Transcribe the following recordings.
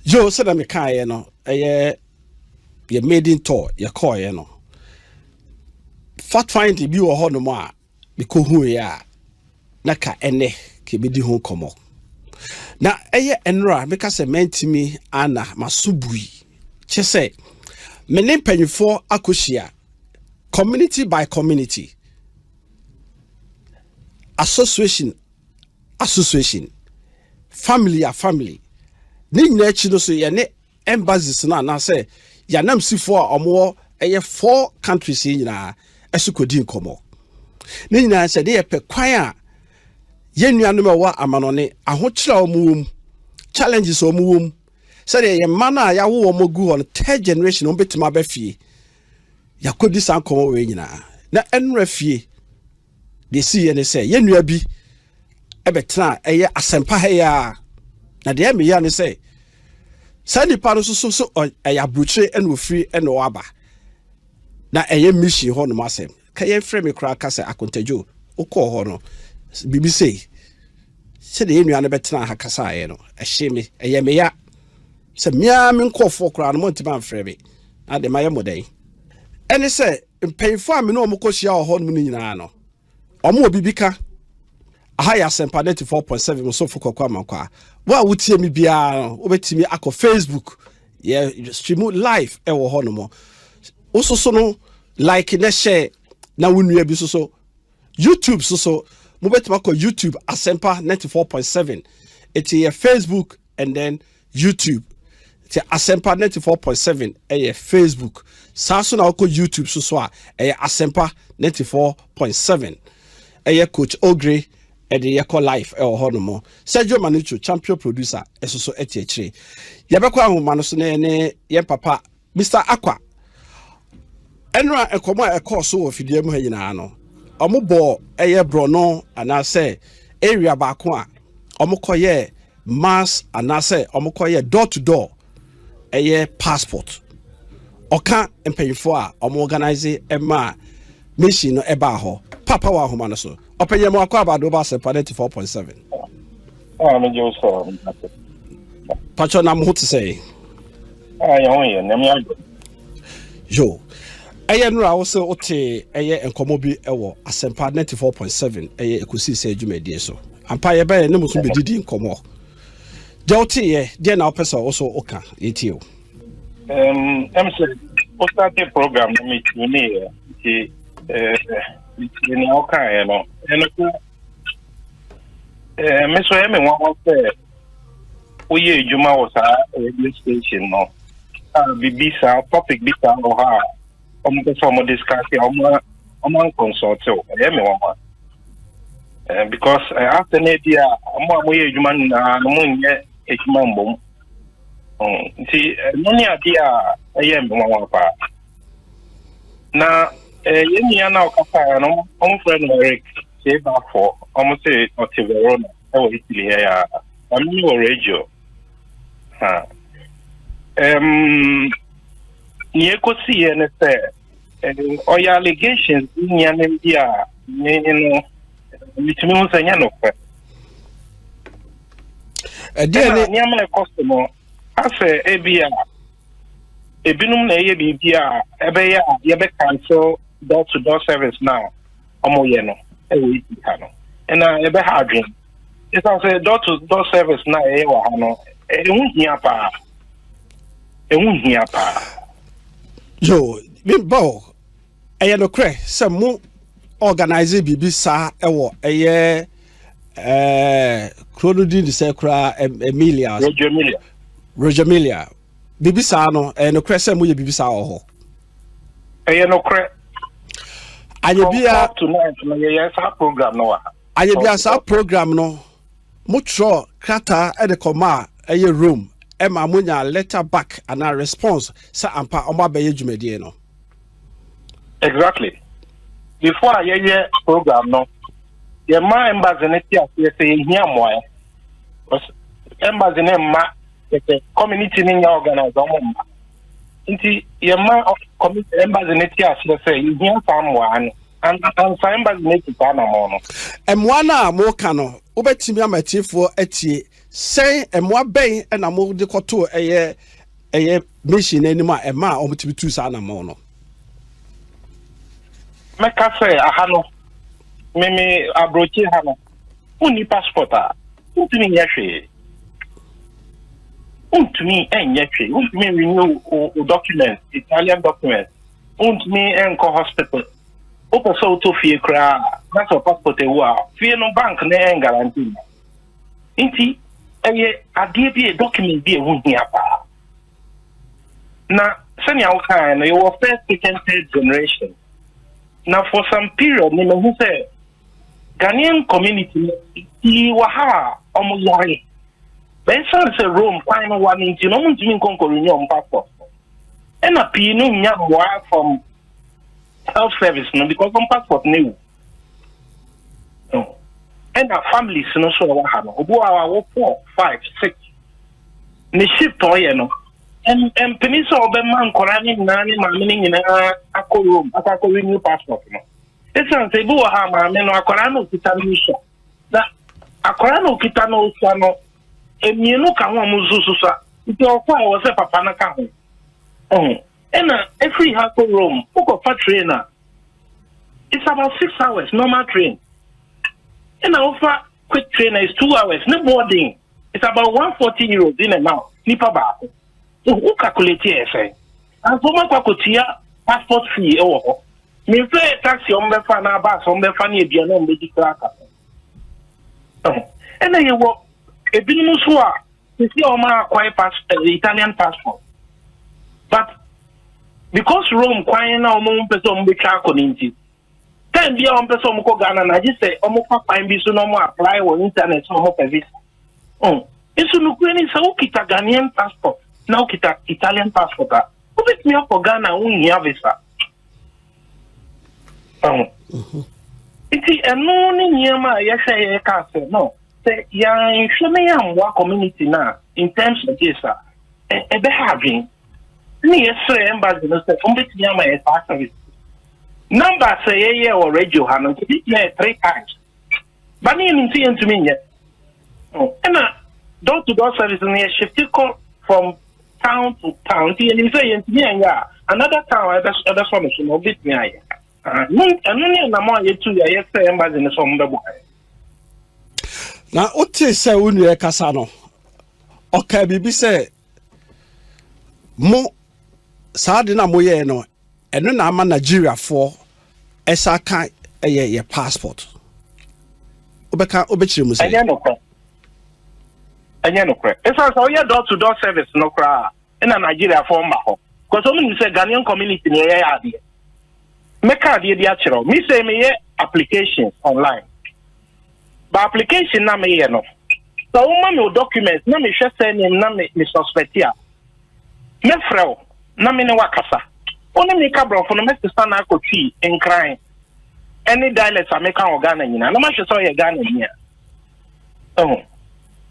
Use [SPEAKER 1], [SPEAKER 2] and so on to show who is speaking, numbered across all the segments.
[SPEAKER 1] Yo, sɛdeɛ mekaeɛ no, ɛyɛ yɛ maiden tour yɛkɔɔeɛ no, fact finding bi wɔ hɔnom a mekɔhuiɛ a na ka ɛnɛ ka ɛbɛdi ho nkɔmmɔ. Na ɛyɛ ɛnora meka sɛ mantimi ana maso bui kyɛ sɛ me ne mpanyinfoɔ akɔhyia community by community, association association, family a family. Ne nyinaa akyi no so, yɛne embassies no anaasɛ yɛanamsifoɔ a ɔmowɔ ɛyɛ four countries yi nyinaa ɛso kɔdi nkɔmmɔ. Ne nyinaa sɛ de yɛpɛ kwan a yɛn nuanom a ɛwɔ amanɔne, ahokyerɛ a wɔn wɔ mu, challenges a wɔn wɔ mu, sɛdeɛ yɛn mma no a yɛawo wɔn gu hɔ no, third generation, wɔn bɛtumi aba fie. Yɛakɔdi saa nkɔmmɔ wɔ nyinaa. Na ɛnora fie deɛ si yɛ ne sɛ yɛn nua bi ɛbɛtena ɛyɛ Asɛmpa ha yi a, na deɛ ɛmɛyɛ ne sɛ saa nipa no nso so ɛyɛ aburokyire ɛna ofiri ɛna ɔaba na ɛyɛ mission hɔ nom asɛm ka yɛn frɛ mi koraa ka sɛ akontadwo wokɔɔ hɔ no biribi sei. Sɛdeɛ yɛn nua no bɛtena ha kasaeɛ no, ɛhye me, ɛyɛ me ya sɛ mmea me nkɔɔfoɔ koraa no montumi amfrɛ me na de mayɛ mmɔdɛn. Ɛne sɛ mpanyinfoɔ a me ne wɔn kɔhyia wɔ hɔ nom no nyinaa no, ɔmo wɔ biribi ka. Aha yɛ Asɛmpa 94.7, Mosofo Kɔkɔ Amankɔ a wo a wotie mi biara no, wobɛtumi akɔ Facebook, yɛ stream live ɛwɔ hɔ nom. Wososo no like na share na wo nua bi soso. YouTube soso, mobɛtumi akɔ YouTube, Asɛmpa 94.7. Ɛti yɛ Facebook and then YouTube. Nti Asɛmpa 94.7 ɛyɛ Facebook saa so, na wokɔ YouTube so so a, ɛyɛ Asɛmpa 94.7. Ɛyɛ Coach Ogre ɛde yɛkɔ live ɛwɔ hɔ nom. Sergio Manucho, champion producer, ɛso so ɛte akyire. Yɛbɛkɔ ahoma no so na yɛne yɛn papa Mr Akwa. Ɛnora nkɔmɔ a ɛkɔɔ so wɔ fidie mu ha nyinaa no, ɔmo bɔ ɛyɛ borɔno anaasɛ area baako a ɔmo kɔyɛ mass anaasɛ ɔmo kɔyɛ door to door ɛyɛ passport. Ɔka mpanyinfoɔ a ɔmo organize ɛma mission no ɛbaa hɔ. Papa wɔ ahoma no so. Ɔpɛnyɛ mu akɔ abado ba Asɛmpa 94.7.
[SPEAKER 2] Ah, me gye so.
[SPEAKER 1] Patro, na mo ho te sɛ?
[SPEAKER 2] Ah, yɛn ho yɛ, nyame adom.
[SPEAKER 1] Yo, ɛyɛ nnora wo sɛ wote ɛyɛ nkɔmmɔ bi ɛwɔ Asɛmpa 94.7, ɛyɛ ɛkɔsii sɛ adwumadie so ampa yɛbɛyɛ ne mo so bɛdidi nkɔmmɔ. Deɛ woteyɛ deɛ na wopɛ sɛ wo so woka, yɛtie o.
[SPEAKER 2] Sɛ wo start program no, metumi ne yɛ nti metie nea wokaeɛ no. Ɛno so me so ɛyɛ me nwanwa sɛ woyɛ adwuma wɔ saa radio station no a, biribi saa, topic bi saa wɔ hɔ a ɔmo pɛ sɛ ɔmo discuss a, ɔmo anconsult wo. Ɛyɛ me nwanwa because asɛ no bi a ɔmo a moyɛ adwuma no nyinaa no, monyɛ adwuma mbom. Nti ɛno ne adeɛ a ɛyɛ me nwanwa paa. Na yɛn nua no a ɔkasaeɛ no, ɔmo frɛ no Eric Kyebafo. Ɔmo se ɔte Verona ɛwɔ Italy ha ya, ɔno ne wɔ radio ha. Nea ɛkɔsiiɛ ne sɛ ɔyɛ allegations bi, nneɛma bi a me no metumi hu sɛ nyɛ nokorɛ.
[SPEAKER 1] Ɛdeɛ
[SPEAKER 2] ɛna
[SPEAKER 1] ne
[SPEAKER 2] nneɛma a ɛkɔ so no, asɛ ebi a ebinom na ɛyɛ biribi a ɛbɛyɛ a yɛbɛ cancel door to door service na ɔmoyɛ no ɛwɔ Italy ha no, ɛna yɛbɛha adwene ɛsiane sɛ door to door service na ɛyɛ wɔ ha no, ɛho hia paa, ɛho hia paa.
[SPEAKER 1] Yo, meba hɔ. Ɛyɛ nokorɛ sɛ mo organise biribi saa ɛwɔ ɛyɛ kuro no din de sɛ koraa Emilia?
[SPEAKER 2] Reggio Emilia.
[SPEAKER 1] Reggio Emilia. Biribi saa no, ɛyɛ nokorɛ sɛ moyɛ biribi saa wɔ hɔ?
[SPEAKER 2] Ɛyɛ nokorɛ.
[SPEAKER 1] Anyɛ
[SPEAKER 2] From
[SPEAKER 1] bia
[SPEAKER 2] 4 to 9 no, yɛyɛ saa program no wɔ ha.
[SPEAKER 1] Anyɛ bia saa program no, motwerɛ krataa ɛde kɔma a ɛyɛ Rome ɛma monya letter back anaa response sɛ ampa ɔmo abɛyɛ dwumadie no?
[SPEAKER 2] Exactly. Before a yɛyɛ program no, yɛma embassy no te aseɛ sɛ yɛhia mmoa. Embassy no mma kɛkɛ, community no nyɛ organize, ɔmo mma. Nti yɛma embassy no te aseɛ sɛ yɛhia saa mmoa no. Ansa embassy no atu saa anammɔn no.
[SPEAKER 1] Mmoa no a moka no, wobɛtumi ama atiefoɔ atie sɛn? Mmoa bɛn na mode kɔtoo ɛyɛ ɛyɛ mission no anim a ɛma a wɔtumi tuu saa anammɔn no?
[SPEAKER 2] Mɛka sɛ aha no, meme aburokyi ha no, wonni passport a, wontumi nyɛ hwee. Wontumi nyɛ hwee. Wontumi renew wo document, Italian document. Wontumi nkɔ hospital. Wopɛ sɛ wotɔ fie koraa na sɛ passport awu a, fie no bank no ɛnguarantee ma. Nti ɛyɛ adeɛ bi a document bi a ɛho hia paa. Na sɛnea wokae no, yɛwɔ first, second, third generation. Na for some period no mahu sɛ Ghanaian community no pii wɔ ha a wɔn yare. Bɛnsan sɛ Rome kwan no wa no nti no wɔn ntumi nkɔ nkɔ renew wɔn passport. Ɛna pii no nya mmoa from health service no because wɔn passport no ewu. Ɛna families no nso ɛwɔ ha no, obi wɔ hɔ a wɔ four, five, six. Ne shift ɔyɛ no, mpene sɛ ɔbɛma nkɔla ne nyinaa ne maame ne nyinaa akɔ Rome akɔ akɔ renew passport no. Esiane sɛ ebi wɔ ha maame no akwadaa no okita no osua na akwadaa no okita no osua no mmienu ka ho a wɔn nso susua nti ɔkɔ a ɛwɔ sɛ papa no ka ho ɔho ɛna efiri ha kɔ Rome wokɔfa train a it's about 6 hours normal train, ɛna wofa quick train a it's 2 hours ne boarding it's about €140 in and out nipa baako. Wo calculate yɛ sɛn anso wɔn akɔ akɔtua passport fee ɛwɔ hɔ mefɛ taxi a wɔn bɛfa na bus a wɔn bɛfa ne aduane a wɔn bɛdi koraa ka ho. Ɛna yɛwɔ ebinom nso a sisi a wɔn akɔɛ pass Italian passport, but because Rome kwan na wɔn mpɛ sɛ wɔn bɛtwa akɔ ne nti, time bi a wɔn pɛ sɛ wɔn kɔ Ghana na agye sɛ wɔn fa kwan bi so na wɔn apply wɔ internet sɛ wɔn pɛ visa. Nso nukuri ni sɛ wokita Ghanaian passport na wokita Italian passport a, wobɛtumi akɔ Ghana a wonhia visa. Nti ɛno ne nneɛma a yɛhwɛ yɛ ka sɛ no sɛ yɛanhwɛ na yɛammoa community no a in terms of this a ɛbɛha adwene. Ne yɛsrɛ embassy no sɛ ɔmbɛtumi ama yɛ saa service. Number sɛ yɛyɛ wɔ radio ha no nti bi yɛ three times ba ne yɛnim sɛ yɛntumi nyɛ. Ɛna door to door service no yɛ shift kɔ from town to town, nti yɛnim sɛ yɛntumi anyɛ a, another town a ɛbɛsɔ no so no ɔbɛtumi ayɛ. Ɛno ne ɛnam a yɛtu yɛ yɛsrɛ embassy no sɛ ɔmo bɛboa yɛ.
[SPEAKER 1] Na wote sɛ wo nua kasa no, ɔka biribi sɛ mo saa de na moyɛɛ no, ɛno na ama Nigeriafoɔ ɛsa ka ɛyɛ yɛ passport. Wobɛka wobɛkyerɛ mu sɛ?
[SPEAKER 2] Ɛnyɛ nokorɛ, ɛnyɛ nokorɛ. Ɛsiane sɛ woyɛ door to door service no koraa ɛna Nigeriafoɔ mma hɔ because ɔmo nim sɛ Ghanaian community ne ɛyɛ adeɛ. Mɛka adeɛ bi akyerɛ wo. Me sɛ meyɛ applications online, but application na meyɛ no, sɛ woma me wo document na mehwɛ surname na me suspect a, mɛfrɛ wo na me ne wakasa. Wo ne meka borɔfo no, mɛsesa no akɔtwi, Nkran ɛne dialect a meka wɔ Ghana nyinaa na mahwɛ sɛ ɔyɛ Ghana ni a ɛho.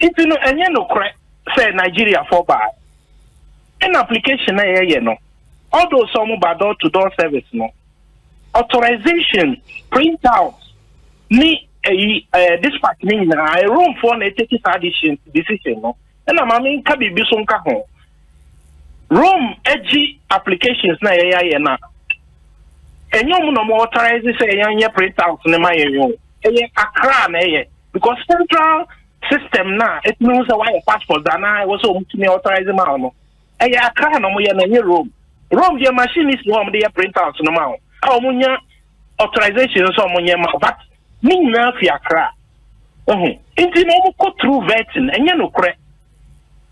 [SPEAKER 2] Nti no ɛnyɛ nokorɛ sɛ Nigeriafoɔ baa. Ɛna application na yɛyɛ no, although sɛ ɔmo ba door to door service no, authorization print out ne ɛyi dispatch ne nyinaa, Romefoɔ na ɛtake saa decision no. Ɛna maame nka biribi so nka ho. Rome agyi applications na yɛyɛ ayɛ na ɛnyɛ ɔmo na ɔmo authorize sɛ yɛnyɛ print out ne ma yɛn o. Ɛyɛ Accra na ɛyɛ because central system na etumi ho sɛ wayɛ passport anaa ɛwɔ sɛ ɔmo tumi authorize ma no, ɛyɛ Accra na ɔmo yɛ no, ɛnyɛ Rome. Rome deɛ, machine si hɔ a ɔmo de yɛ print out no ma o a ɔmo nya authorization nso ɔmo nyɛ ma, but ne nyinaa fi Accra. Ɛho nti na ɔmo kɔ through vetting. Ɛnyɛ nokorɛ.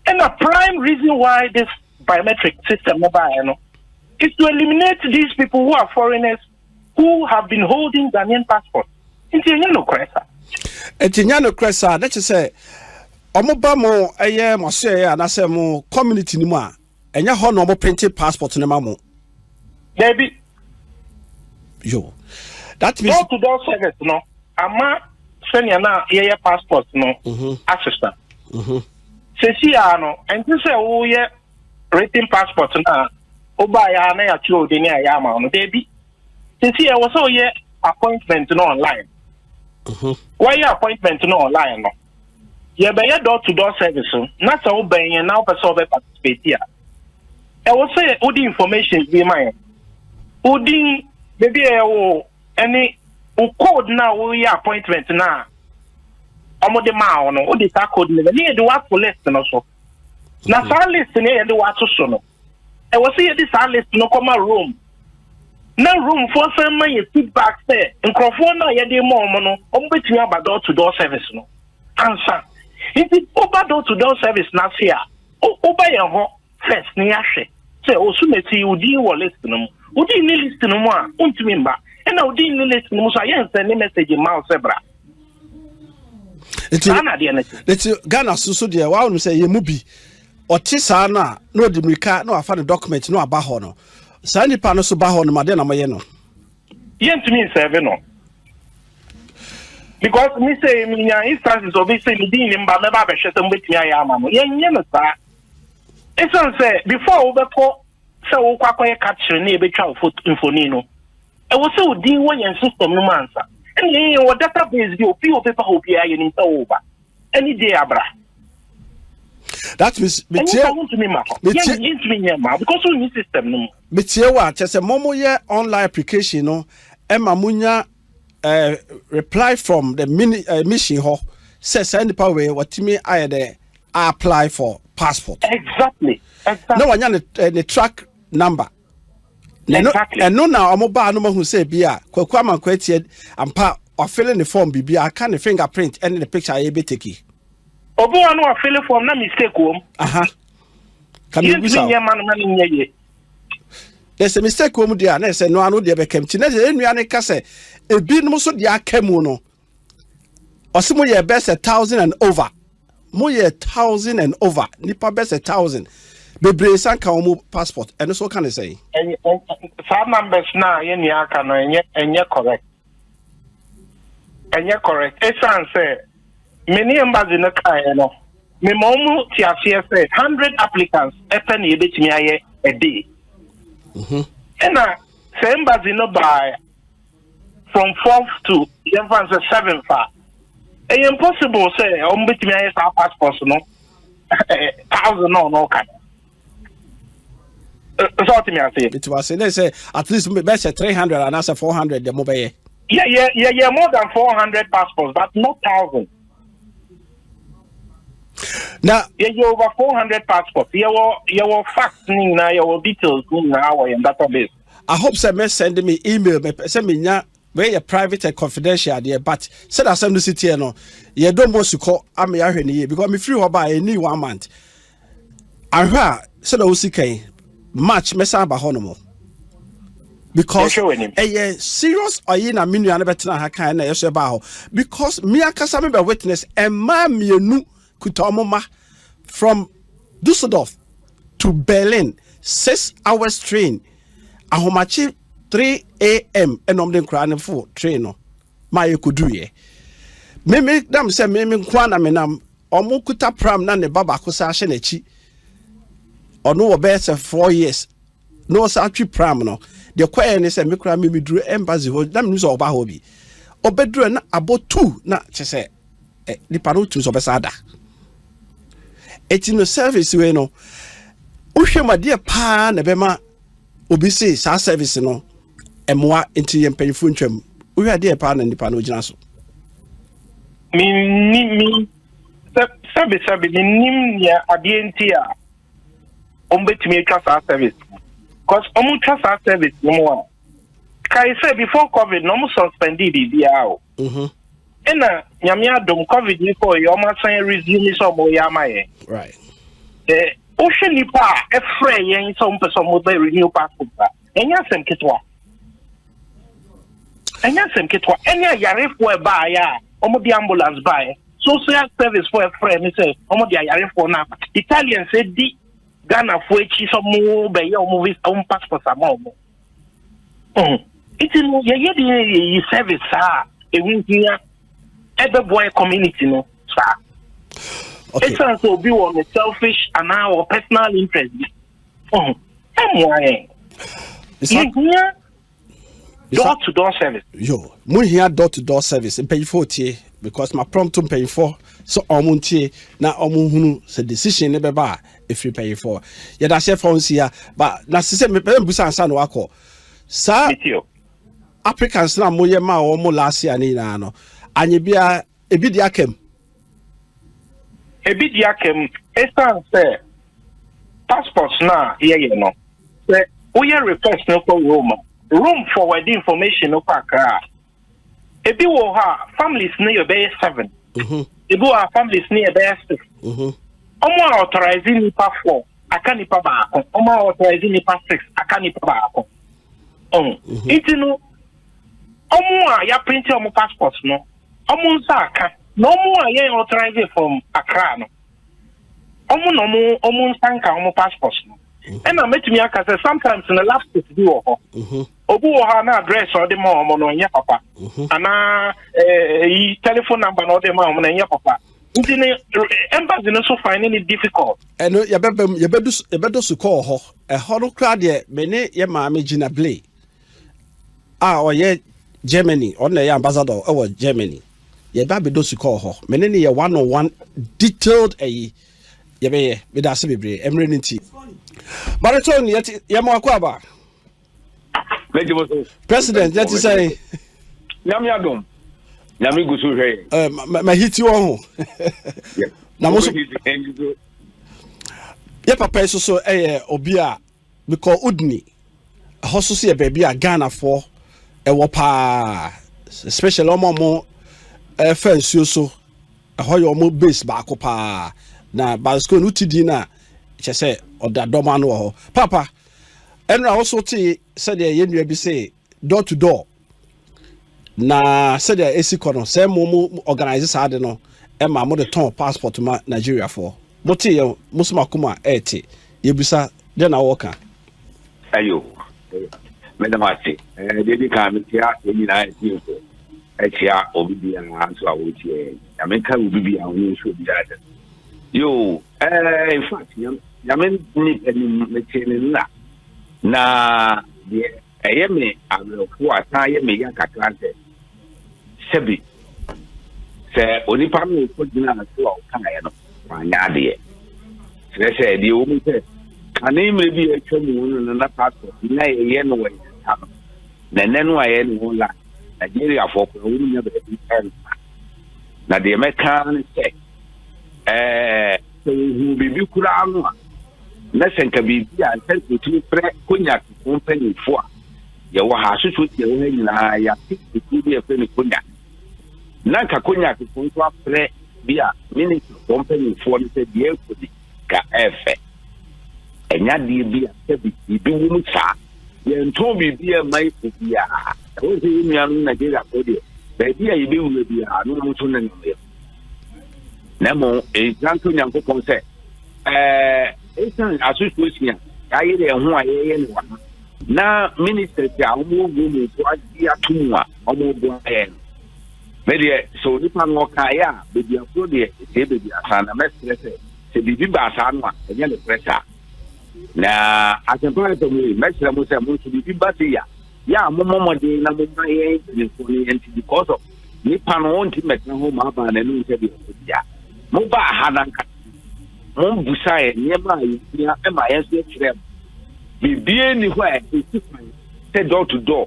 [SPEAKER 2] Ɛna prime reason why this biometric system no baeɛ no is to eliminate these people who are foreigners who have been holding Ghanaian passport. Nti ɛnyɛ nokorɛ sa.
[SPEAKER 1] Nti nyɛ nokorɛ saa na kyerɛ sɛ ɔmo ba mo ɛyɛ mo asoɛyɛ anaasɛ mo community no mu a, ɛnyɛ hɔ na ɔmo print passport no ma mo?
[SPEAKER 2] Dabi.
[SPEAKER 1] Yo, that means
[SPEAKER 2] door to door service no ama sɛnea na yɛyɛ passport no asesa. Sɛsi a no, ɛnte sɛ woyɛ written passport no a wobaeɛ a na yɛatwerɛ wo din a ɛyɛ ama wo no. Daabi, sɛsi a ɛwɔ sɛ woyɛ appointment no online. Wayɛ appointment no online no, yɛbɛyɛ door to door service no, na sɛ wobɛn yɛn na wopɛ sɛ wobɛ participate a, ɛwɔ sɛ wode information bi ma yɛn. Wo din, baabi a ɛwɔ ɛne wo code no a woyɛ appointment no a wɔde maa wo no, wode saa code no ne yɛde woato list no so. Na saa list no yɛde woato so no, ɛwɔ sɛ yɛde saa list no kɔma Rome na Romefoɔ san ma yɛ feedback sɛ nkurɔfoɔ no a yɛde ma wɔn no, wɔn bɛtumi aba door to door service no ansa. Nti woba door to door service no ase a, woba yɛn hɔ first na yɛahwɛ sɛ osumasi wo din wɔ list no mu. Wo din ne list no mu a, wontumi mba. Ɛna wo din ne list no mu so a, yɛnsɛn ne message mma wo sɛ bra.
[SPEAKER 1] Nti, nti Ghana so so deɛ wɔanom sɛ yɛn mu bi ɔte saa no a na ɔde mmirika na wafa ne document na waba hɔ no, saa nipa no so ba hɔ no ma deɛ na moyɛ no?
[SPEAKER 2] Yɛntumi nsɛve no because me sɛ menya instances obi sɛ me din ne mba mɛba abɛhwɛ sɛ mobɛtumi ayɛ ama no. Yɛnyɛ no saa ɛsiane sɛ before wobɛkɔ sɛ wokɔ akɔyɛ capture ne yɛbɛtwa wo mfoni no, ɛwɔ sɛ wo din wɔ yɛn system no mu ansa. Ɛne yɛn wɔ database bi, obi wɔ paper hɔ biara yɛnim sɛ woba ɛne day abra.
[SPEAKER 1] That means
[SPEAKER 2] metie wontumi ma hɔ, yɛntumi nyɛ ma because wonni system no mu.
[SPEAKER 1] Metie wo a, kyerɛ sɛ mo moyɛ online application no ɛma monya uh, reply from the mini, mission hɔ sɛ saa nipa wei watumi ayɛ dɛ apply for passport.
[SPEAKER 2] Exactly.
[SPEAKER 1] Na wanya ne, ne track number. Na ɛno
[SPEAKER 2] Exactly.
[SPEAKER 1] ɛno na wɔn baa no ma hu sɛ bi a Kwaku Amankwa atie ampa, wafele ne form biribi aka ne fingerprint ɛne ne picture a yɛbɛteki.
[SPEAKER 2] Obi wa no wafele form na mistake wɔ mu.
[SPEAKER 1] Aha. Ka mi
[SPEAKER 2] Yɛntumi
[SPEAKER 1] bisa.
[SPEAKER 2] nyɛ ma no ma no nyɛ yie.
[SPEAKER 1] Na sɛ mistake wɔ mu deɛ a, na sɛ no ano deɛ bɛka mu. Nti na sɛ nnua no ka sɛ ebinom nso deɛ aka mu no, ɔsɛ mo yɛ bɛ sɛ thousand and over. Mo yɛ thousand and over. Nipa bɛ sɛ thousand. Bebree san ka wɔn passport. Ɛno so ka ne sɛn?
[SPEAKER 2] Saa numbers na yɛn nua aka no ɛnyɛ correct. Ɛnyɛ correct. Esan sɛ me ne embassy no kaeɛ no, mema wɔn te aseɛ sɛ 100 applicants ɛpɛ na yɛbɛtumi ayɛ a day. Ɛna sɛ embassy no baa from 4th to yɛmfa sɛ 7th a, ɛyɛ impossible sɛ wɔn bɛtumi ayɛ saa passports no thousand na ɔno ka no. Sɛ ɔte me aseɛ?
[SPEAKER 1] Nti wase ne sɛ at least bɛ sɛ 300 anaasɛ 400 deɛ mobɛyɛ.
[SPEAKER 2] Yeah, more than 400 passports, but not 1,000.
[SPEAKER 1] Na
[SPEAKER 2] yɛyɛ over 400 passports. Yɛwɔ facts ne nyinaa, yɛwɔ details ne nyinaa wɔ yɛn database.
[SPEAKER 1] I hope sɛ mɛ send me email, mɛ sɛ menya wei yɛ private and confidential adeɛ, but sɛde asɛm no si teɛ no, yɛdɔ mmɔ sukɔ ama yɛahwɛ no yie because mefiri hɔ ba a ɛni one month ahwɛ a sɛde wosi kan March mɛsan aba hɔ nom because
[SPEAKER 2] Yɛhwɛ w'anim.
[SPEAKER 1] ɛyɛ serious ɔyi na me nua no bɛtena ha kan na ɛyɛ so ɛbaa hɔ because me ankasa me bɛ witness mmaa mmienu kuta ɔmo ma from Dusseldorf to Berlin, 6 hours train, ahomakye 3 a.m. ɛna ɔmo de nkwaraa no fo train no maa yɛ kɔduruyɛ. Meme dam sɛ meme nko ara na menam, ɔmo kuta pram na ne ba baako san ahyɛ n'akyi, ɔno wɔ bɛyɛ sɛ 4 years na ɔsan atwi pram no. Deɛ kɔɛ ne sɛ me koraa me meduru embassy hɔ na menim sɛ ɔba hɔ bi ɔbɛduru na abɔ 2 na kyɛ sɛ nipa no tumi sɛ ɔbɛsa ada. Eti no service wei no, wohwɛ mu adeɛ paa na ɛbɛma obi se saa service no ɛmoa nti yɛ mpanyinfoɔ ntwam. Wohwɛ adeɛ paa na nipa no gyina so.
[SPEAKER 2] Menni mi sɛbi sɛbi, mennim nea adeɛ nti a wɔn bɛtumi atwa saa service, because wɔn twa saa service no mu a, kae sɛ before COVID na wɔn suspend biribiara o. Ɛna Nyame adom, COVID ni kɔɔ yɛ, wɔn asan resume sɛ wɔn yɛ ama yɛn. Ɛ wohwɛ nipa a ɛfrɛ yɛn sɛ wɔn pɛ sɛ wɔn bɛ renew passport a, ɛnyɛ asɛm ketewa, ɛnyɛ asɛm ketewa. Ɛne ayarefoɔ ɛbaayɛ a wɔn de ambulance baayɛ, social service foɔ ɛfrɛ mi sɛ wɔn de ayarefoɔ no aba. Italians edi Ghanafoɔ akyi sɛ wɔn bɛyɛ wɔn visa, wɔn passport ama wɔn. Nti no yɛyɛ de yɛyi service saa a ɛho hia ɛbɛboa yɛ community no saa. Ɛsiane sɛ obi wɔ ne selfish anaa wɔ personal interest bi, ɛmmoa yɛn. Yɛhia. Door to door service.
[SPEAKER 1] Yo, mo hia door to door service. Mpanyinfoɔ tie because ma prompt mpanyinfoɔ sɛ ɔmo ntie na ɔmo hunu sɛ decision ne bɛba a efiri mpanyinfoɔ. Yɛda aseɛ fa wɔn si ya ba na sisɛ mepɛ mbusa ansa na wakɔ. Saa applicants na mo yɛ maa wɔn last year ne nyinaa no anye bia ebi di aka mu.
[SPEAKER 2] Ebi di aka mu esan sɛ passport na yɛyɛ no sɛ woyɛ request no kɔ Rome a, Rome forward information no kɔ Accra a, ebi wɔ hɔ a families no yɛ bɛyɛ 7. Ebi wɔ hɔ a families no yɛ bɛyɛ 6. Ɔmo a authorize nipa 4 aka nipa baako. Ɔmo a authorize nipa 6 aka nipa baako. Ɔho. Nti no ɔmo a yɛaprint ɔmo passport no ɔmo nsa aka na ɔmo a yɛn authorize from Accra no ɔmo na ɔmo nsa nka ɔmo passport no. Ɛna mɛtumi aka sɛ sometimes no lapses bi wɔ hɔ. Obi wɔ hɔ a na address a ɔde ma ɔmo no ɛnyɛ papa. Anaa ɛyi telephone number na ɔde ma ɔmo no ɛnyɛ papa. Nti ne embassy no so find it difficult.
[SPEAKER 1] Ɛno yɛbɛbɛm yɛbɛdo so kɔɔ hɔ. Ɛhɔ no koraa deɛ me ne yɛ maame Gina Blay a ɔyɛ Germany, ɔno na ɛyɛ ambassador ɛwɔ Germany. Yɛba abɛdo so kɔɔ hɔ. Me ne ne yɛ one on one detailed ɛyi yɛbɛyɛ meda ase bebree mmerɛ no nti. Baritone yɛte yɛma wakɔ aba. President yɛte sɛn?
[SPEAKER 3] Nyame adom. Nyame gu so hwɛ
[SPEAKER 1] yɛn. Mahiti wɔ ho. Na mo so yɛ papa yi soso ɛyɛ obi a mekɔ Udni. Ɛhɔ so so yɛ baabi a Ghanafoɔ ɛwɔ paa, especially ɔmo a ɔmo ɛfa nsuo so. Ɛhɔ yɛ ɔmo base baako paa na Basco no ti din na kyɛ sɛ ɔda dɔm ano wɔ hɔ. Papa, ɛno a woso te sɛdeɛ yɛn nua bi sɛ door to door na sɛdeɛ esi kɔ no sɛ mo organize saa de no ɛma mo de tɔn passport ma Nigeriafoɔ. Mo te yɛ mo so makoma ɛɛte yɛbusa deɛ na wɔka.
[SPEAKER 3] Ayo, meda mo ase. Deɛ di kan mekyia yɛn nyinaa atiefoɔ, ɛkyia obi biara nso a wɔretie yɛn. Nyame nka obi biara ho nso obiara de. Yo, in fact, Nyame nipa nim metie ne nna. Na deɛ ɛyɛ me awerɛhoɔ a san yɛ me ya kakra sɛ sɛbi sɛ onipa no kɔ gyina so a ɔkaeɛ no wanyɛ adeɛ. Kyerɛ sɛ deɛ ɛwɔ mu sɛ kane mmerɛ bi a atwa mu no na passport na yɛyɛ no wɔ yɛn nsa no na ɛnɛ no a yɛyɛ no online Nigeriafoɔ koraa wɔn nya baabi ɛmfa. Na deɛ mɛka ne sɛ sɛ wɔhu biribi koraa no a na sɛ nka biribi a sɛ wɔtumi frɛ Konyakfoɔ mpanimfoɔ a yɛwɔ ha asoso ti yɛwɔ ha nyinaa yɛate ekuo bi a yɛfrɛ no Konyak na nka Konyakfoɔ nso afrɛ bi a ministerfoɔ mpanimfoɔ no sɛ deɛ ɛkɔ ni ka ɛɛfɛ ɛnyɛ adeɛ bi a sɛ biribi wɔ mu saa yɛntɔn biribi a ɛma obiara. Ɛwɔ sɛ yɛn nuanom Nigeriafoɔ deɛ baabi a yɛbɛwura biara no wɔn nso nenam yɛ. Na mmom nhyira nto Nyankopɔn sɛ ɛsiane association a yɛayere yɛn ho a yɛyɛ no wɔ ha na ministers a wɔn wɔ mu nso agye ato mu a wɔn boa yɛn no. Me deɛ sɛ onipa no ɔkaeɛ a baabi akoro deɛ ɛsɛ baabi asan na mɛsrɛ sɛ sɛ biribi baa saa no a ɛnyɛ nokorɛ saa. Na Asɛmpa FM yi mɛsrɛ mo sɛ mo nso biribi ba se ya yɛ a mommɔ mmɔden na momma yɛn mpanimfoɔ no yɛnte because of nipa no ɔnti mmɛtena hɔ ma aba n'anim sɛ deɛ ɔpɛ bia. Mobaa ha na nka mombusa yɛn nneɛma a yɛhia ma yɛn nso yɛkyerɛ mo. Biribiara nni hɔ a ɛsi kwan sɛ door to door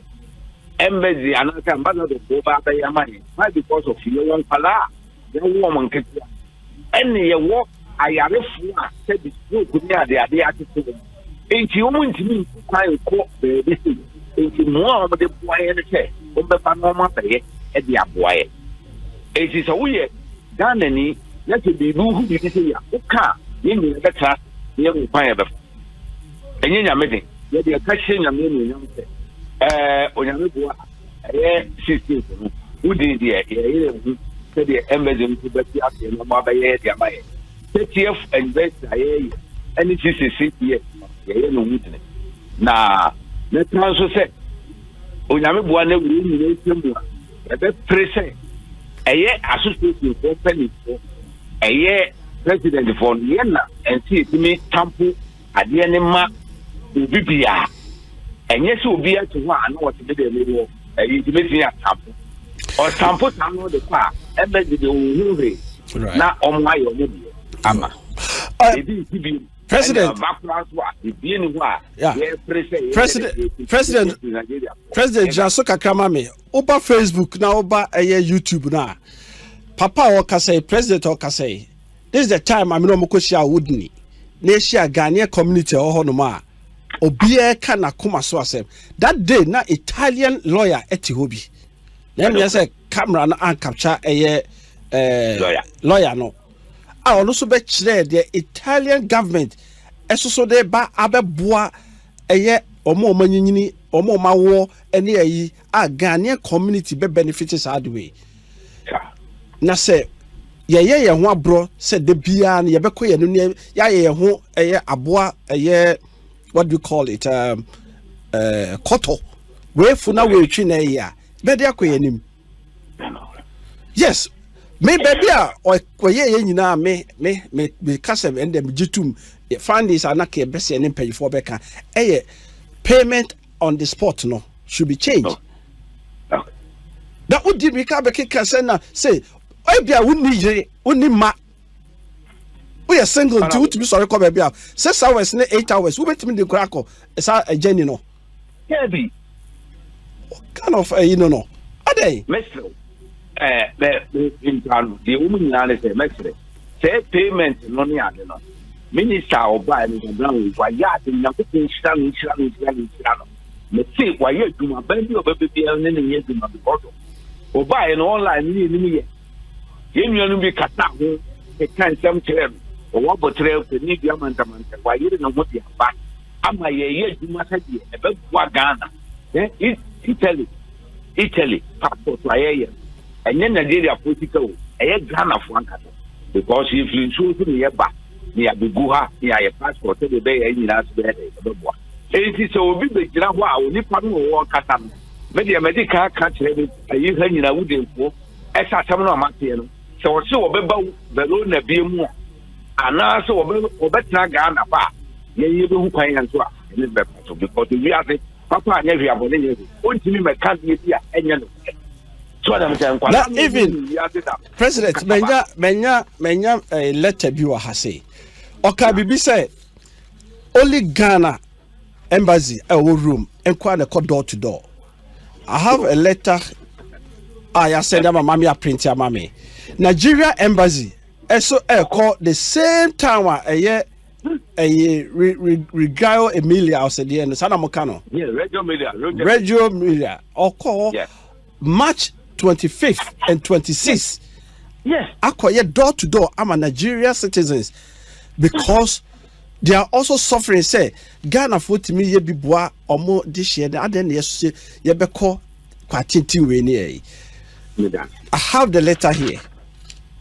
[SPEAKER 3] embassy anaasɛ ambassadorfoɔ ba abɛyɛ ama yɛn. Why? Because of yɛwɔ nkwadaa a yɛwɔ wɔn nketewa ɛne yɛwɔ ayarefoɔ a sɛbi stroke ne adeade atete wɔn nti wɔn ntumi ntu kwan nkɔ baabi sei nti mmoa a wɔde boa yɛn no sɛ wɔbɛba na wɔn abɛyɛ de aboa yɛn. Eti sɛ woyɛ Ghanani na sɛ biribi wohu biribi sɛ yɛ a woka a yɛn nyinaa bɛtena ase na yɛhu kwan yɛbɛfa. Ɛnyɛ Nyame den. Yɛde ɛka hyɛ Nyame anuonyam sɛ ɛɛ Onyame boa a ɛyɛ 16th no wodin deɛ yɛyere ho sɛdeɛ embassy nso bɛte aseɛ na wɔn abɛyɛ de ama yɛn. 30th anniversary a yɛyɛ ɛne 66 years yɛyɛ no wudini. Na mɛka nso sɛ Onyame boa na wei nyinaa atwa mu a yɛbɛpere sɛ ɛyɛ associationfoɔ mpanimfoɔ ɛyɛ presidentfoɔ no yɛn na ɛnse yɛtumi tampo adeɛ ne ma obi biara. Ɛnyɛ sɛ obi ate hɔ a na wɔte me deɛ mewɔ Ɛyi nti mɛtumi asampo. Ɔsampo saa no de kɔ a, ɛbɛgye deɛ ɔnhu hwee na ɔmo ayɛ ɔmo deɛ ama. Ebi nsi bi.
[SPEAKER 1] President.
[SPEAKER 3] President
[SPEAKER 1] president president gyina so kakra ma me. Woba Facebook na woba ɛyɛ YouTube no a, papa a ɔkasa yi, president a ɔkasa yi, this is the time a me na ɔmo kɔ hyia Woodney na ehyia Ghanaian community a ɛwɔ hɔ nom a obiara ka n'akoma so asɛm. That day na Italian lawyer ɛte hɔ bi. Na ɛmea sɛ camera no ancapture ɛyɛ ɛɛ lawyer no. A ɔno nso bɛkyerɛɛ deɛ Italian government ɛsoso de ba abɛboa ɛyɛ wɔn a wɔn anyinyini, wɔn a wɔn awoɔ ɛne ayi a Ghanaian community bɛ benefit saa de wei. Na sɛ yɛyɛ yɛn ho aborɔ sɛ da biara no yɛbɛkɔ yɛn no ne yɛayɛ yɛn ho ɛyɛ aboa ɛyɛ what do you call it um, uh, kɔtɔ weefo na weetwi na ɛyɛ a bɛde akɔ yɛn anim. Yes, me baabi a ɔyɛ yɛ nyinaa me me me me ka sɛ ɛnna megye tum findings a na ka ɛbɛsɛ ne mpanyinfoɔ bɛka ɛyɛ payment on the spot no should be changed. Na wodi mirika bɛkeka sɛ na sɛ ebi a wonni yere wonni mma woyɛ single nti wotumi sɔre kɔ baabi a 6 hours ne 8 hours wobɛtumi de nkora akɔ saa journey no.
[SPEAKER 3] Kɛbi.
[SPEAKER 1] What kind of ɛyi no no adɛn.
[SPEAKER 3] Mɛsrɛ ɛɛ bɛ nta no deɛ wɔn nyinaa ne sɛ mɛsrɛ sɛ payment no ne ade no minister a ɔbaa no Brown wayɛ ade Nyankopɔn nhyira no nhyira no nhyira no nhyira no mɛse wayɛ adwuma bɛn bi a ɔbɛbɛ biara ne ne nyɛ adwuma because ɔbaa no online ne anim yɛ yɛn nuanom bi kasa ho keka nsɛm kyerɛ no ɔwɔ abɔterɛ panin dua mantamanta wayere ne ho de aba ama yɛyɛ adwuma sɛdeɛ ɛbɛboa Ghana. Eh, Italy, Italy passport a yɛyɛ no, ɛnyɛ Nigeriafoɔ sika o, ɛyɛ Ghanafoɔ ankasa. Because yɛfiri nsuo so na yɛba na yɛabɛgu ha na yɛayɛ passport sɛdeɛ ɛbɛyɛ yɛn nyinaa so bɛyɛ dɛ ɛbɛboa. Enti sɛ obi bɛgyina hɔ a onipa no wɔ ɔkasa no, me deɛ madi kan aka kyerɛ me ayi ha nyinaa wudenfoɔ ɛsɛ asɛm no a mateɛ no, sɛ ɔse wɔbɛba Verona bie mu a anaasɛ wɔbɛtena Ghana ba a, yɛn yɛbɛhu kwan yɛn so a ɛne bɛfa so because wiase papa anyɛ hwee abɔne nyɛ hwee ɔntumi mɛka deɛ bi a ɛnyɛ no so ɛnam sɛ nkwadaa
[SPEAKER 1] na even president manya manya manya eh, letter bi wɔ ha sei ɔka biribi sɛ only Ghana embassy ɛwɔ Rome nkoa na ɛkɔ door to door. I have a letter a yɛasɛn ama mame aprint ama me. Nigeria embassy ɛso ɛkɔ the same time a ɛyɛ ɛyɛ re re Reggio Emilia ɔsɛdeɛ no saa na mo ka no.
[SPEAKER 3] Yeah, Reggio Emilia.
[SPEAKER 1] Reggio Emilia ɔkɔ hɔ March 25th and 26th.
[SPEAKER 3] Yes.
[SPEAKER 1] Akɔyɛ door to door ama Nigeria citizens because they are also suffering sɛ Ghanafoɔ tumi yɛ bi boa ɔmo de hyeɛ no adɛn na yɛsɛ yɛbɛkɔ kwa tenten wei ne ɛyi. I have the letter here.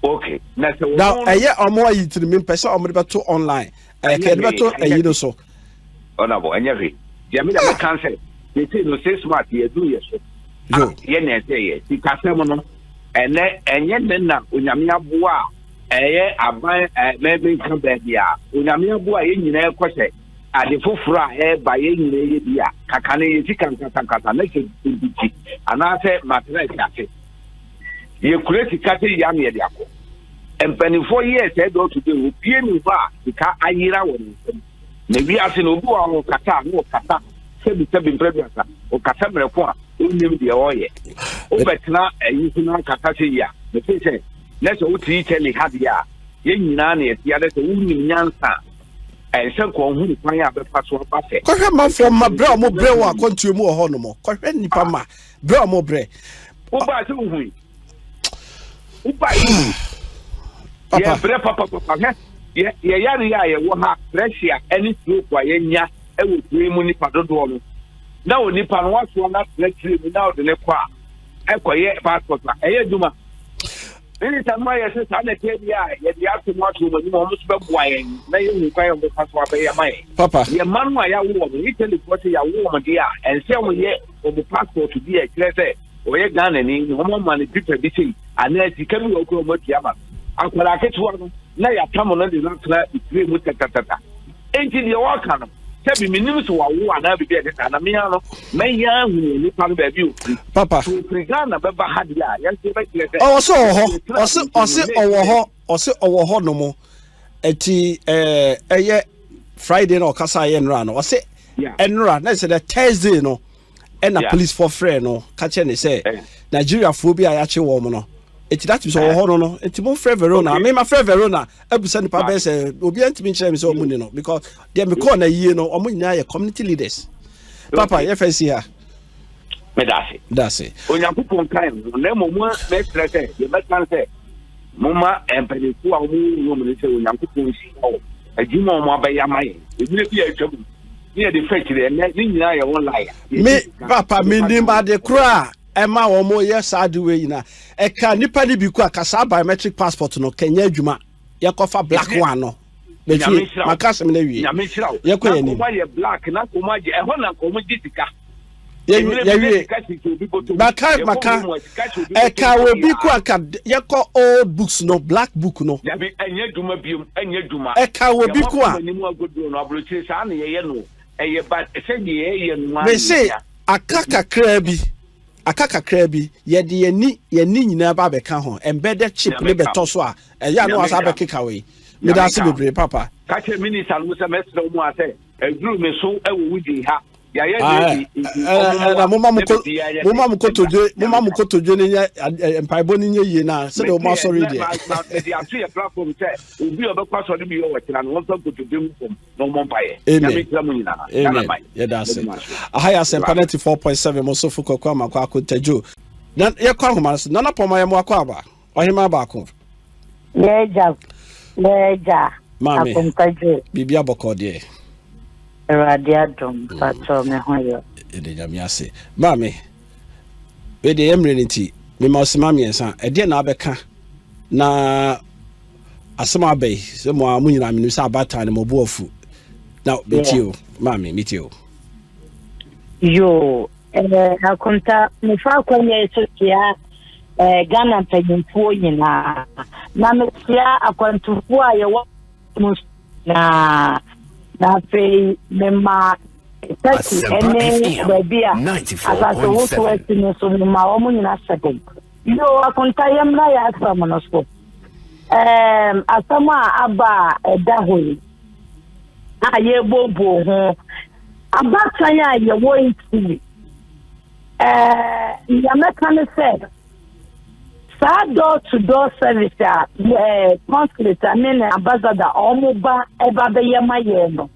[SPEAKER 3] Okay. Na sɛ
[SPEAKER 1] na ɛyɛ ɔmo ayi tiri mi mpɛ sɛ ɔmo de bɛto online ɛyɛ kɛ yɛde bɛto ɛyi no so.
[SPEAKER 3] Ɔnabɔ ɛnyɛ hwee. Deɛ mi na mi kan sɛ yɛte no 6 months yɛdu yɛ so. Yɛ na ɛsɛ yɛ sikasɛm no ɛnɛ ɛnyɛ ne na Onyame aboa a ɛyɛ aban ɛ mɛmi nka baabi a Onyame aboa a yɛn nyinaa kɔ sɛ ade foforɔ a ɛreba yɛn nyinaa yɛ bi a kaka no yɛ sika nkasa na sɛ mpiti anaasɛ matena ase yɛkura sika sɛ yia no yɛde akɔ mpanimfoɔ yɛɛ sɛ dɔɔ to de obie ne hɔ a sika ayera wɔ ne nsam na wiase no obi wɔ hɔ ɔkasa a na ɔkasa sɛbi sɛbi mprɛduasa ɔkasa mmerɛko a ɔnnim deɛ ɔreyɛ wobɛtena ayi so no ankasa sɛ yi a mete sɛ na sɛ wote Italy ha deɛ a yɛn nyinaa na yɛte adɛ sɛ wonim nyansa a ɛnsɛ nka ɔhunu kwan a bɛfa so aba sɛ
[SPEAKER 1] kɔhwɛ manfoɔ ma berɛ a ɔmo brɛ wɔ akwantuo mu wɔ hɔ nom kɔhwɛ nnipa ma berɛ a ɔmo brɛ
[SPEAKER 3] wobaa sɛ wohui wobaa sɛ wohui yɛbrɛ papapapa hwɛ yɛyare a yɛwɔ ha pressure ne stroke a yɛnya wɔ kuro mu nipa dodoɔ no na onipa no wasoa no atena tire mu na ɔde ne kɔ a ɛkɔyɛ passport a ɛyɛ adwuma minista no ayɛ sɛ saa na ɛtɛ bi a yɛde ato mu ato wɔn anim wɔn nso bɛboa yɛn na yɛhu kwan yɛn bɛfa so abɛyɛ ama yɛn.
[SPEAKER 1] Papa.
[SPEAKER 3] Yɛn mma no a yɛawo wɔn no Italyfoɔ sɛ yɛawo wɔn deɛ a ɛnsɛ wɔn yɛ wɔn passport bi a ɛkyerɛ sɛ ɔyɛ Ghana ni na wɔn ama no paper bi sei anaa sika bi wɔ kura wɔn atua ama no. Akwadaa ketewa no na yɛatam no de no atena tire mu tatatata. Enti deɛ wɔka no. Sɛbi menim sɛ wawo anaa biribi a ɛte saa na mea no mɛyɛ ahunu nipa no baabi ofiri.
[SPEAKER 1] Papa.
[SPEAKER 3] So ofiri Ghana bɛba ha deɛ a yɛn nso yɛbɛkyerɛ sɛ.
[SPEAKER 1] Ɔwɔ sɛ ɔwɔ hɔ ɔse ɔse ɔwɔ hɔ ɔse ɔwɔ hɔ nom ɛti ɛɛ ɛyɛ Friday na ɔkasa yɛ nnora no ɔse ɛnora na ɛsɛ dɛ Thursday no ɛna yeah. police foɔ frɛ no ka kyerɛ ne sɛ eh. Nigeriafoɔ bi a yɛakye wɔn no eti that means ɔwɔ hɔ no no eti mo frɛ Verona okay. me ma frɛ Verona abusa nipa bɛyɛ sɛ obiara ntumi nkyerɛ mi sɛ ɔmo ni no because deɛ mi kɔɔ na yie no ɔmo nyinaa yɛ community leaders papa yɛ fɛ si ha.
[SPEAKER 3] Medase.
[SPEAKER 1] Dase.
[SPEAKER 3] Onyankopɔn kan ho na mmom mɛsrɛ sɛ yɛbɛka sɛ momma mpanimfoɔ a wɔn wɔ mu no sɛ Onyankopɔn nhyira wɔn adwuma a wɔn abɛyɛ ama yɛn mmerɛ bi a atwa mu ne yɛde fa akyire ɛnɛ ne nyinaa yɛ online.
[SPEAKER 1] Me papa menim ade koro a ɛma wɔn yɛ saa ade wei nyinaa ɛka nipa no bi kɔ a ka saa biometric passport no kɛnyɛ adwuma yɛkɔfa black one no bɛtwie maka asɛm no awie yɛkɔ yɛn anim.
[SPEAKER 3] Yɛ black na nkɔmɔ agye ɛhɔ na nkɔmɔ gye sika.
[SPEAKER 1] Yɛwie maka maka ɛka obi kɔ a ka yɛkɔ old books no black book no.
[SPEAKER 3] Dabi ɛnyɛ adwuma biom ɛnyɛ adwuma.
[SPEAKER 1] Ɛka obi kɔ a.
[SPEAKER 3] Yɛn anim agoduro no aburokyire saa na yɛyɛ no ɛyɛ ba sɛ deɛ yɛyɛ no.
[SPEAKER 1] Mese aka kakraa bi aka kakraa bi yɛde yɛn ni yɛn ni nyinaa ba abɛka ho embedded chip ne bɛtɔ so a ɛyɛ a na wasa abɛkeka wei. Meda ase bebree papa.
[SPEAKER 3] Ka kyerɛ minista no sɛ mɛsrɛ mu a sɛ aduru me so wɔ wo din ha. Yɛayɛ ready nti
[SPEAKER 1] ɔmo moma mo moma mo kotodwe moma mo kotodwe ne nyɛ mpaebɔ ne nyɛ yie na sɛdeɛ wɔn asɔre deɛ.
[SPEAKER 3] Mede ato yɛ platform sɛ obi a ɔbɛkɔ asɔre bi wɔ kyena no wɔmfa nkotodwe mu fam na ɔmmɔ mpaeɛ.
[SPEAKER 1] Amen.
[SPEAKER 3] Nyame nhyira mo nyinaa.
[SPEAKER 1] Amen. Yɛda ase. Aha yɛ Asɛmpa 94.7 mo sofo Kwaku Amankwah Akontadwo. Na yɛkɔ ahoma no so. Nana Pɔma yɛ mo akɔ aba. Ɔhemaa baako.
[SPEAKER 4] Yɛagya, yɛagya.
[SPEAKER 1] Maame,
[SPEAKER 4] Akontadwo.
[SPEAKER 1] Biribi abɔkɔ deɛ.
[SPEAKER 4] Awurade adom, patɔ me ho yɛ.
[SPEAKER 1] Yɛde Nyame ase. Maame, wei deɛ yɛ mmerɛ no nti, mema ɔsema mmiɛnsa. Ɛdeɛ na abɛka na asɛm aba yi sɛ mo a mo nyinaa menim sɛ abaatan no mo bo afu. Na metie o, maame, metie o.
[SPEAKER 4] Yoo, eh, Akonta, mefa akwannya yi so kyea eh, Ghana mpanyimfoɔ nyinaa, na mekyea akwantufoɔ a yɛwɔ mu nyinaa, na afei mema Turkey ne baabi a asase wosow asi no so mema wɔn nyinaa hyɛ den. Yoo, Akonta, yɛmmra yɛ asɛm no so. Um, asɛm a aba a ɛda hɔ yi a yɛreboboo ho abaatan a yɛwɔ nti ɛɛ nea mɛka ne sɛ saa door to door service a ɛɛ consulate ne ne ambassador wɔn ba ɛba bɛyɛ ma yɛn no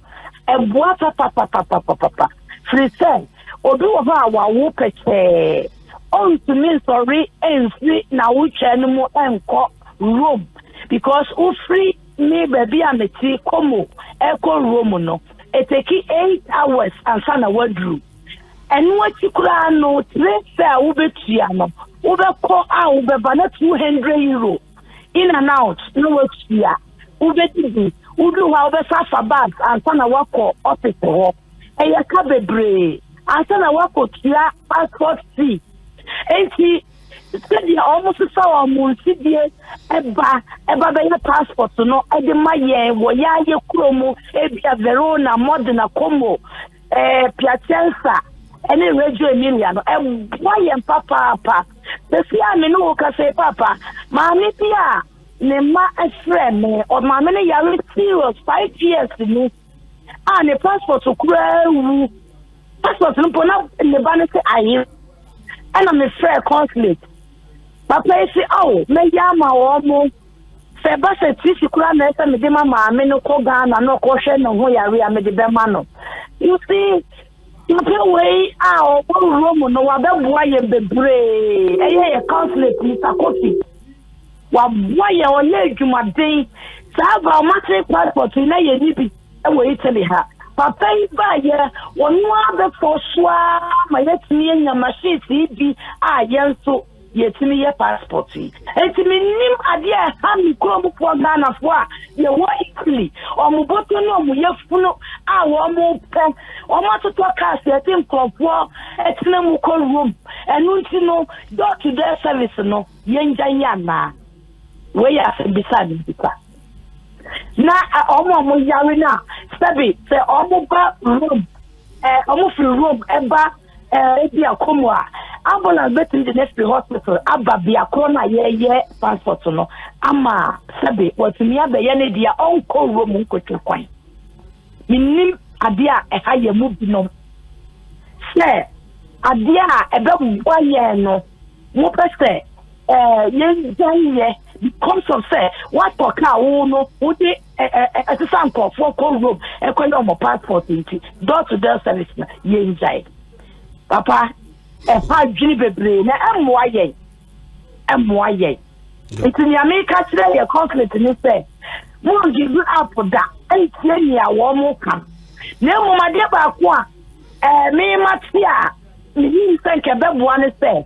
[SPEAKER 4] ɛboa papapapapapa firi sɛ obi wɔ hɔ a wawo pɛkyɛɛ ɔntumi nsɔre mfiri n'awotwaa no mu nkɔ Rome because wofiri me baabi a mete Como ɛkɔ Rome no ɛteki 8 hours ansa na waduru. Ɛno akyi koraa no train fare a wobɛtua no wobɛkɔ a wobɛba na €200 in and out na watua. Wobɛdidi woduru hɔ a wobɛsa afa bus ansa na wakɔ office hɔ. Ɛyɛ ka bebree ansa na wakɔtua passport fee. Enti sɛdeɛ wɔn sesa wɔn nsidie ɛba ɛba bɛyɛ passport no ɛde ma yɛn wɔ yɛn ayɛ kuro mu ebia Verona, Modena, Como, Piacenza ɛne Reggio Emilia no ɛboa yɛn papaapa. Sɛsi a me ne wo kasa yi papa, maame bi a ne mma ɛfrɛ me, ɔmaame no yare serious 5 years ni a ne passport koraa wu. Passport no mpo na ne ba no sɛ aye ɛna mefrɛ consulate. Papa yi sɛ awo mɛyɛ ama wɔn mo sɛ ɛba sɛ tisi koraa na ɛsɛ mede ma maame no kɔ Ghana na ɔkɔhwɛ ne ho yare a mede bɛma no. You see, papa wei a ɔwɔ Rome no wabɛboa yɛn bebree. Ɛyɛ yɛ consulate Mr. Kofi. Waboa yɛn, ɔyɛ adwumaden. Saa biometric passport yi na yɛ ni bi wɔ Italy ha. Papa yi baayɛ, ɔno ara bɛfɔ so ara ma yɛatumi anya machines yi bi a yɛn nso yɛtumi yɛ passport yi. Nti menim adeɛ a ɛha me kuromfoɔ Ghanafoɔ a yɛwɔ Italy, wɔn bɔtɔ ne wɔn yafunu a wɔn pɛ, wɔn atotɔ cars yɛde nkurɔfoɔ tena mu kɔ Rome. Ɛno nti no, door to door service no, yɛngya yi anaa? Wei yɛ asɛm bisa a mebisa. Na wɔn a wɔyare no a, sɛbe sɛ wɔba Rome, wɔfiri Rome ba ebi a Como a, ambulance bɛtumi de no afiri hospital aba bea korɔ no a yɛreyɛ passport no ama sɛbe watumi abɛyɛ ne deɛ ɔnkɔ Rome nkɔtwa kwan. Mennim adeɛ a ɛha yɛn mu binom sɛ adeɛ a ɛbɛboa yɛn no mopɛ sɛ ɛɛ yɛngyae yɛ because of sɛ woatɔ kaa wo no wode ɛsesa nkurɔfoɔ kɔ Rome ɛkɔyɛ wɔn passport nti door to door service no yɛngyae. Papa ɛha adwene bebree na ɛmmoa yɛn ɛmmoa yɛn. Nti nea meka kyerɛ yɛ consulate ne sɛ mo give up da ntie nea wɔn ka na mmom adeɛ baako a ɛɛ mema te a menim sɛ nka ɛbɛboa ne sɛ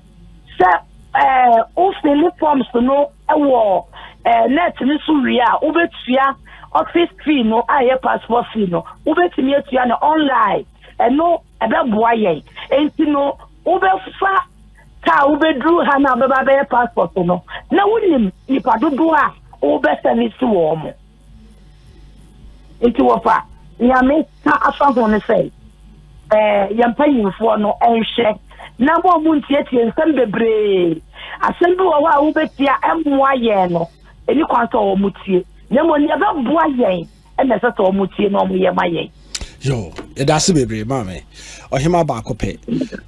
[SPEAKER 4] sɛ ɛɛ wofili forms no wɔ ɛɛ net no so wie a wobɛtua office fee no a ɛyɛ passport fee no wobɛtumi atua no online ɛno ɛbɛboa yɛn nti no wobɛfa kaa wobɛduru ha na wobɛba abɛyɛ passport no na wonim nipa dodoɔ a wobɛ service wɔn mo nti wɔfa nea meka afa ho no sɛ ɛɛ yɛn mpanyinfoɔ no nhwɛ na mo a mo ntietie nsɛm bebree asɛm bi wɔ hɔ a wobɛtia ɛmmoa yɛn no ɛni kwan sɛ wɔn tie na mmom nea ɛbɛboa yɛn ɛna ɛsɛ sɛ wɔn tie na wɔn yɛ ma yɛn.
[SPEAKER 1] Yo, yɛda ase bebree maame. Ɔhema baako pɛ.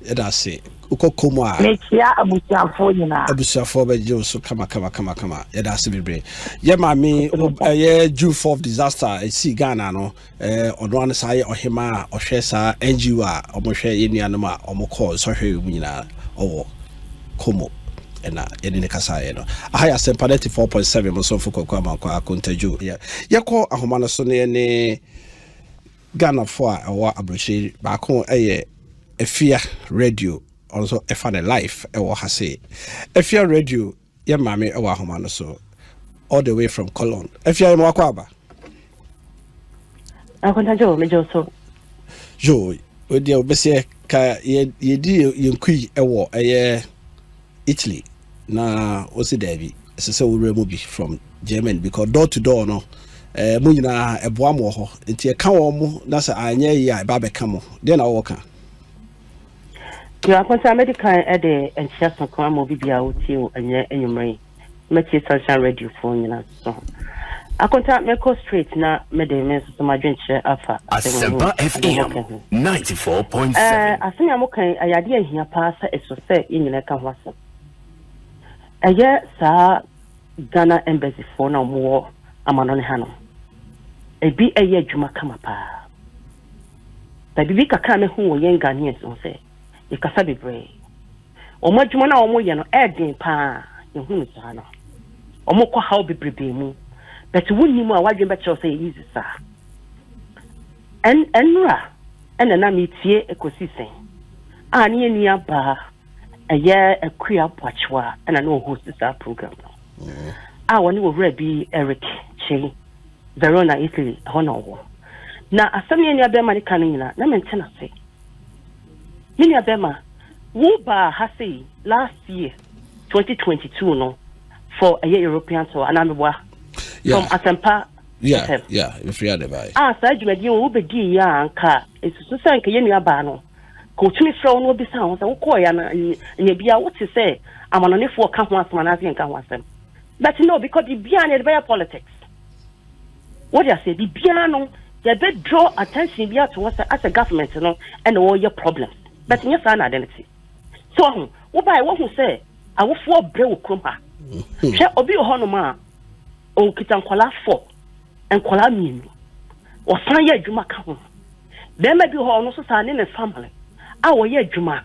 [SPEAKER 1] Yɛda ase. Wokɔ kɔm a.
[SPEAKER 4] Mekyia abusuafoɔ nyinaa.
[SPEAKER 1] Abusuafoɔ bɛgye wo so kama kama kama kama. Yɛda ase bebree. Yɛ maame ɛyɛ June 4th disaster ɛsii Ghana no. Ɔno ano saa yɛ ɔhema a ɔhwɛ saa NGO a wɔhwɛ yɛn nuanom a wɔkɔɔ nsɔhwɛ mu nyinaa ɔwɔ Como ɛna yɛne ne kasaeɛ no. Aha yɛ Asɛmpa 94.7 mo somfo Kwaku Amankwaa Akontadwo. Yɛkɔ ahoma no so no yɛne Ghanafoɔ a ɛwɔ aburokyire baako yɛ Afia Radio, ɔno nso ɛfa ne life ɛwɔ ha sei. Afia Radio yɛ maame ɛwɔ ahoma no so all the way from Cologne. Afia yɛ wakɔ aba.
[SPEAKER 5] Akontadwo megye wo so.
[SPEAKER 1] Yo, deɛ wobɛsɛ ka yɛdi yɛn kui ɛwɔ ɛyɛ Italy na wosi daabi ɛsɛ sɛ wowura mu bi from Germany because door to door no eh, mo nyinaa ɛboa mo wɔ hɔ nti ɛka wɔn mo na sɛ anyɛ yie a ɛba abɛka mo deɛ na wɔwɔ ka.
[SPEAKER 5] Yo, Akonta, mɛdi kan de nkyia sononko ama obi biara a ɔtie wo ɛnyɛ anwummerɛ yi. Mɛtie Sunshine Radio foɔ nyinaa nso ho. Akonta, mɛkɔ straight na mede me nso so m'adwenkyerɛ afa asɛm yi ho,
[SPEAKER 6] Asempa
[SPEAKER 5] adeɛ
[SPEAKER 6] FM
[SPEAKER 5] moka ho.
[SPEAKER 6] 94.7.
[SPEAKER 5] Ɛɛ, asɛm a moka yi, ɛyɛ adeɛ a ɛhia paa sɛ ɛsɔ sɛ yɛn nyinaa ka ho asɛm. Ɛyɛ saa Ghana Embassy foɔ no a wɔwɔ amanɔne ha no, ebi ɛyɛ adwuma kama paa. But biribi kakra a mahu wɔ yɛn Ghanaians ho sɛ, yɛkasa bebree. Wɔn adwuma no a wɔyɛ no ɛyɛ den paa, yɛhu no saa no. Wɔkɔ haw bebrebe mu. But wonni mu a w'adwene bɛkyerɛ wo sɛ ɛyɛ easy saa. Ɛn ɛnora ɛna na metie ɛkɔsi sɛn a ne yɛn nua baa ɛyɛ Akua Boakyewa ɛna na ɔhost saa program no. A wɔne owura bi Eric Kyei Verona Italy ɛhɔ na ɔwɔ. Na asɛm yɛn nua bɛrima no ka no nyinaa na mente n'ase. Me nua bɛrima, wo baa ha sei last year 2022 no for ɛyɛ European tour anaa meboa?
[SPEAKER 1] Yeah.
[SPEAKER 5] From Asempa
[SPEAKER 1] Yeah,
[SPEAKER 5] FM.
[SPEAKER 1] yeah, mefiri ade bae.
[SPEAKER 5] A saa dwumadie wɔ wobɛdii yɛ a anka ɛsusu sɛ anka yɛn nua baa no ka ɔtumi frɛ wo na ɔbisa ho sɛ wokɔɔ yɛ no nya bia wote sɛ amanɔnefoɔ ka ho asɛm anaasɛ yɛnka ho asɛm. But no, because biribiara no yɛde bɛyɛ politics. Wode aseɛ biribiara no yɛbɛ draw attention bi ato hɔ sɛ asɛ government no ɛna wɔyɛ problems but nyɛ saa na ade no te. So ɔho wobae wohu sɛ awofoɔ brɛ wɔ kurom ha. Hwɛ obi wɔ hɔnom a ɔkita nkwadaa fɔ nkwadaa mmienu ɔsan yɛ adwuma ka ho. Bɛrima bi wɔ hɔ ɔno nso saa ne ne family a wɔyɛ adwuma.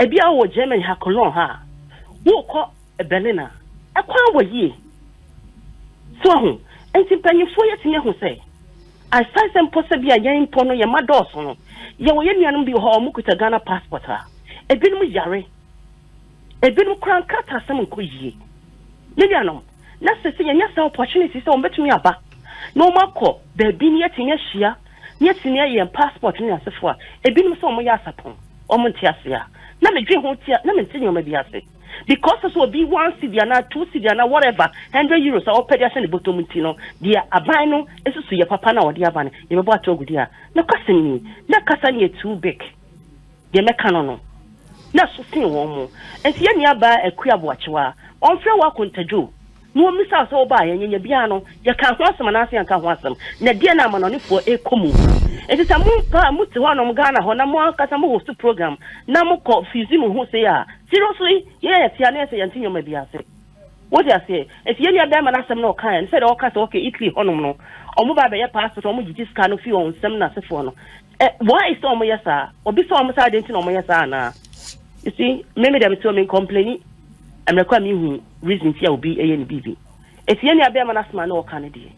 [SPEAKER 5] Ebi a wɔ Germany ha Cologne ha a wokɔ Berlin a ɛkwan wɔ yie. So wahu? Enti mpanyimfoɔ yi atumi ahu sɛ, asiane sɛ mpo sɛ bi a yɛn mpo no yɛn mma dɔɔso no, yɛwɔ yɛn nuanom bi wɔ hɔ a wɔkuta Ghana passport a, ebinom yare, ebinom koraa nkrataasɛm nkɔ yie. Me nuanom, na sɛ sɛ yɛnya saa opportunity sɛ wɔbɛtumi aba na wɔakɔ baabi na yɛatumi ahyia na yɛatumi ayɛ yɛn passport ne asefoɔ a, ebinom sɛ wɔyɛ asapɔn. Wɔn nte ase a. Na medwen ho tia na mente nneɛma bi ase. Because sɛ obi one cedi anaa two cedi anaa whatever, €100 a ɔpɛ de ahyɛ ne bɔtɔ mu nti no, deɛ aban no susu yɛ papa no a ɔde aba no, yɛbɛbɔ ato agu deɛ a. Nokwasɛm ni, na kasa no yɛ too big. Deɛ mɛka no no, na ɛso sen wɔn mo. Nti yɛn nua baa Akua Boakyewa, ɔmfrɛ wo Akontadwo na ɔmmisa wo sɛ wobaeɛ nyanya biara no, yɛkaa ho asɛm anaasɛ yɛanka ho asɛm, na ɛdeɛn na amanɔnefoɔ rekɔ mu. Nti sɛ mo paa mote hɔnom Ghana hɔ na mo ankasa mo host program na mokɔ fuse mo ho sei a, seriously, yɛn a yɛte ha no yɛ sɛ yɛnte nneɛma bi ase. Wote aseɛ? Nti yɛn nua bɛrima no asɛm na ɔkaeɛ no, sɛdeɛ ɔka sɛ okay Italy hɔnom no, wɔn ba bɛyɛ passport, wɔn gyegye sika no fi wɔn nsam no asefoɔ no. Eh, why sɛ wɔn yɛ saa? Ɔbisa wɔn sɛ adeɛ nti na wɔn yɛ saa anaa? You see, me me deɛ me te hɔ me nkɔmpleni mmerɛ kɔ a mehu reason ti a obi yɛ ne biribi. Nti yɛn nua bɛrima no asɛm a na ɔka no deɛ,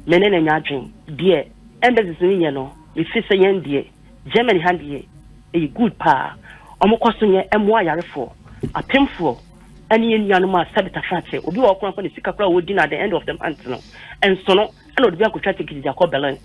[SPEAKER 5] me ne no nyɛ adwen. Deɛ embassies no yɛ no, me feel sɛ yɛn deɛ, Germany ha deɛ, ɛyɛ good paa. Wɔn kɔ so nyɛ mmoa ayarefoɔ, apemfoɔ, ɛne yɛn nuanom a sɛbe tafrakyɛ, obi wɔ hɔ koraa mpo ne sika koraa a ɔdi no at the end of the month no, ɛnsono, ɛna ɔde bi akɔtwa ticket de akɔ Berlin.